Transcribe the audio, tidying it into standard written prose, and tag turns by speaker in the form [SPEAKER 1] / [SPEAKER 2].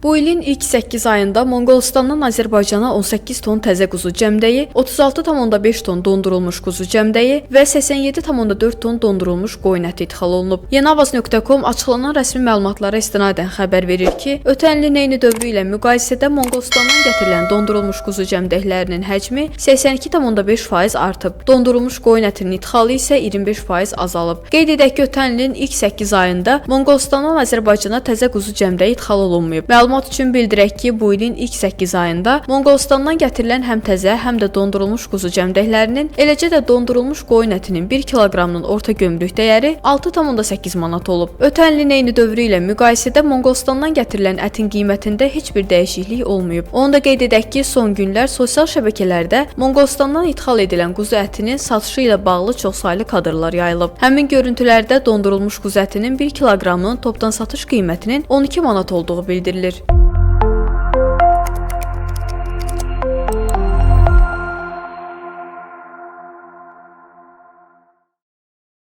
[SPEAKER 1] Bu ilin ilk 8 ayında Monqolistandan Azərbaycana 18 ton təzə quzu cəmdəyi, 36,5 ton dondurulmuş quzu cəmdəyi və 87,4 ton dondurulmuş qoyun əti idxal olunub. Yeniavaz.com açıqlanan rəsmi məlumatlara istinadən xəbər verir ki, ötən ilin eyni dövrü ilə müqayisədə Monqolistandan gətirilən dondurulmuş quzu cəmdəklərinin həcmi 82,5% artıb. Dondurulmuş qoyun ətinin idxalı isə 25% azalıb. Qeyd edək ki, ötən ilin ilk 8 ayında Monqolistandan Azərbaycana təzə quzu cəmdəyi idxal olunmayıb. Məlumat üçün bildirək ki, bu ilin ilk 8 ayında Monqolistandan gətirilən həm təzə, həm də dondurulmuş quzu cəmdəklərinin, eləcə də dondurulmuş qoyun ətinin 1 kiloqramının orta gömrük dəyəri 6,8 manat olub. Ötən ilin eyni dövrü ilə müqayisədə Monqolistandan gətirilən ətin qiymətində heç bir dəyişiklik olmayıb. Onu da qeyd edək ki, son günlər sosial şəbəkələrdə Monqolistandan idxal edilən quzu ətinin satışı ilə bağlı çoxsaylı kadrlar yayılıb. Həmin görüntülərdə dondurulmuş quzu ətinin 1 kiloqramının topdan satış qiymətinin 12 manat olduğu bildirilir.